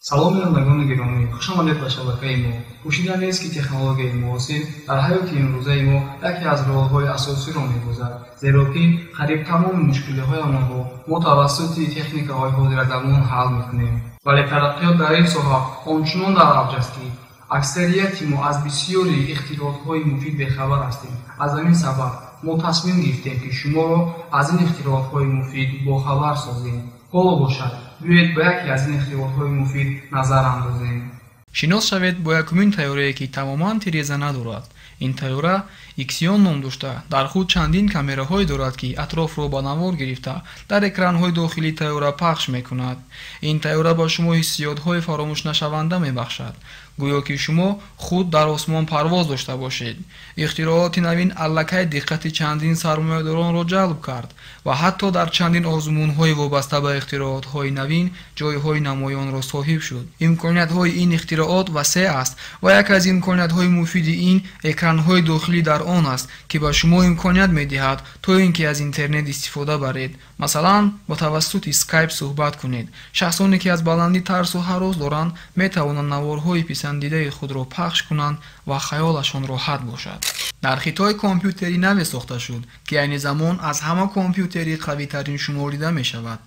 Салом, бинандагони гиромӣ, хуш омадед ба шабакаи мо. Пӯшида нест, ки технологияи муосир дар ҳаёти имрӯзаи мо яке аз ролҳои асосиро мебозад, зеро ки қариб тамоми мушкилиҳоямонро мо тавассути техникаҳои ҳозиразамон ҳал мекунем. Вале тараққиёт дар ин соҳа ончунон дар авҷ аст, ки аксарияти мо аз бисёри ихтироотҳои муфид бехабар ҳастем. Аз ҳамин сабаб мо тасмим гирифтем, ки шуморо аз ин ихтироотҳои муфид бохабар созем. Ҳоло бошад, биёед ба яке аз ин ихтироотҳои муфид назар андозем. Шинос шавед бо якумин тайёрае, ки тамоман тиреза надорад. Ин тайёра Иксион ном дошта, дар худ чандин камераҳое дорад, ки атрофро ба навор гирифта, дар экранҳои дохилии тайёра пахш мекунад. Ин тайёра ба шумо ҳиссиётҳои фаромӯшнашаванда мебахшад, гӯё ки шумо худ дар осмон парвоз дошта бошед. Ихтирооти навин аллакай диққати чандин сармоядоронро ҷалб кард ва ҳатто дар чандин озмунҳои вобаста ба ихтироотҳои навин ҷойҳои намоёнро соҳиб шуд. Имкониятҳои ин ихтироот васеъ аст ва яке аз имкониятҳои муфиди ин экранҳои дохилӣ дар он аст, ки ба шумо имконият медиҳад, то ин ки аз интернет истифода баред. Масалан, бо тавассути скайп суҳбат кунед. Шахсоне, ки аз баландӣ тарсу ҳарос доранд, метавонанд наворҳои писандидаи худро пахш кунанд ва хаёлашон роҳат бошад. Дар Хитой компютери наве сохта шуд, ки айни замон аз ҳама компютери қавитарин шуморида мешавад.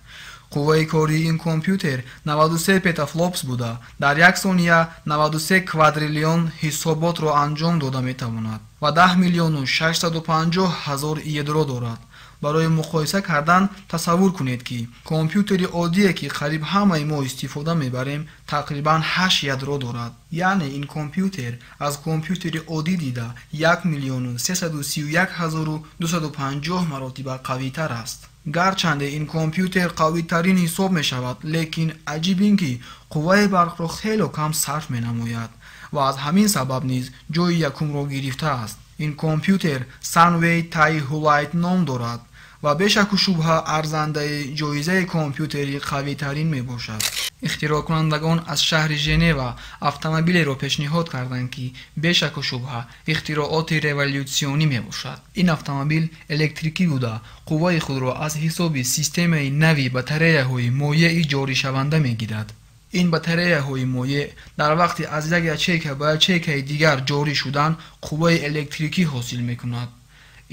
Қувваи кории ин компютер 93 петафлопс буда, дар як сония 93 квадриллион ҳисоботро анҷом дода метавонад ва 10 миллиону 650 ҳазор ядро дорад. Барои муқоиса кардан тасаввур кунед, ки компютери оддие, ки қариб ҳамаи мо истифода мебарем, тақрибан 8 ядро дорад. Яъне ин компютер аз компютери оддӣ дида 1 миллиону 331 ҳазору 250 маротиба қавитар аст. Гарчанде ин компютер қавитарин ҳисоб мешавад, лекин аҷиб ин ки қувваи барқро хело кам сарф менамояд ва аз ҳамин сабаб низ ҷойи якумро гирифтааст. Ин компютер Sunway TaihuLight ном дорад ва бешаку шубҳа арзандаи ҷоизаи компютери қавитарин мебошад. Ихтироъкунандагон аз шаҳри Женева автомобилеро пешниҳод карданд, ки бешаку шубҳа ихтирооти револютсионӣ мебошад. Ин автомобил электрикӣ буда, қувваи худро аз ҳисоби системаи нави батареяҳои моеи ҷоришаванда мегирад. Ин батареяҳои моеъ дар вақти аз як ячейка ба ячейкаи дигар ҷорӣ шудан қувваи электрикӣ ҳосил мекунад.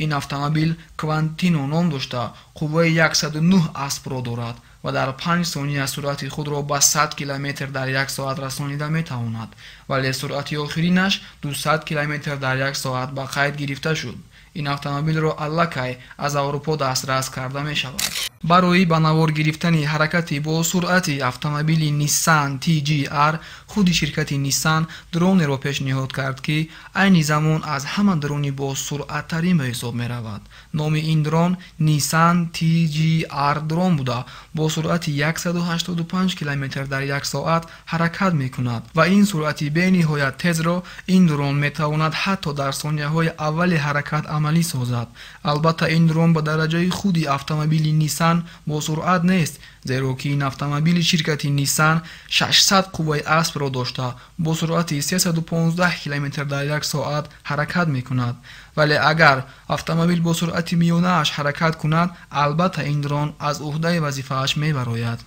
Ин автомобил Квантино ном дошта, қувваи 109 аспро дорад ва дар 5 сония суръати худро ба 100 километр дар як соат расонида метавонад, вале суръати охиринаш 200 километр дар як соат ба қайд гирифта шуд. Ин автомобилро аллакай аз Аврупо дастрас карда мешавад. Барои ба навор гирифтани ҳаракати бо суръати автомобили Nissan TGR худи ширкати Nissan дронеро пешниҳод кард, ки айни замон аз ҳама дрони босуръаттарин ба ҳисоб меравад. Номи ин дрон Nissan TGR дрон буда, бо суръати 185 километр дар як соат ҳаракат мекунад ва ин суръати бениҳоят тезро ин дрон метавонад ҳатто дар сонияҳои аввали ҳаракат амалӣ созад. Албатта, ин дрон ба дараҷаи худи автомобили Nissan бо суръат нест, зеро ки ин автомобили ширкати Nissan 600 қувваи аспро дошта, бо суръати 315 километр дар як соат ҳаракат мекунад. Вале агар автомобил бо суръати миёнааш ҳаракат кунад, албатта ин дрон аз уҳдаи вазифааш мебарояд.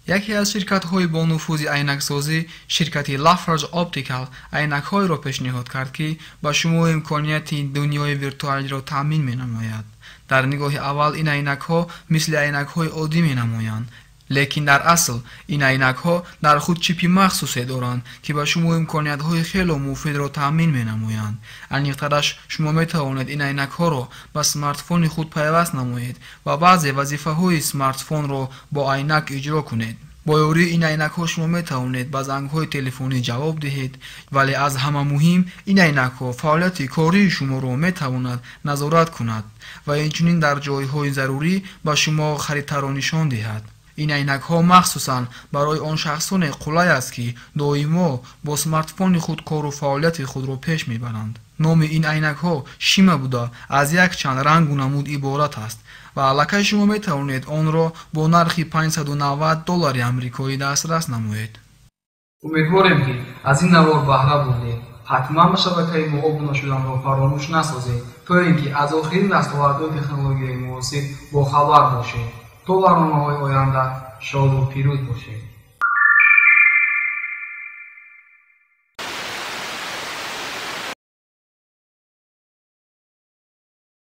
Яке аз ширкатҳои бонуфузи айнаксозӣ, ширкати Lafarge Optical, айнакҳоеро пешниҳод кард, ки ба шумо имконияти дунёи виртуалиро таъмин менамояд. Дар нигоҳи аввал ин айнакҳо мисли айнакҳои оддӣ менамоянд, лекин дар асл ин айнакҳо дар худ чипи махсусе доранд, ки ба шумо имкониятҳои хело муфидро таъмин менамоянд. Аниқтараш, шумо метавонед ин айнакҳоро ба смартфони худ пайваст намоед ва баъзе вазифаҳои смартфонро бо айнак иҷро кунед. Бо ёрии ин айнакҳо шумо метавонед ба зангҳои телефонӣ ҷавоб диҳед, вале аз ҳама муҳим ин айнакҳо фаъолияти кории шуморо метавонад назорат кунад ва инчунин дар ҷойҳои зарурӣ ба шумо харитаро нишон диҳад. Ин айнакҳо махсусан барои он шахсоне қулай аст, ки доимо бо смартфони худ кору фаъолияти худро пеш мебаранд. Номи ин айнакҳо Шима буда, аз якчанд рангу намуд иборат аст ва аллакай шумо метавонед онро бо нархи 590 доллари амрикоӣ дастрас намоед. Умедворем, ки аз ин навор баҳра бурдед. Ҳатман ба шабакаи мо обуна шуданро фаромӯш насозед, то ин ки аз охирин дастовардҳои технологияи муосир бохабар бошед. То барномаҳои оянда шоду пирӯз бошед.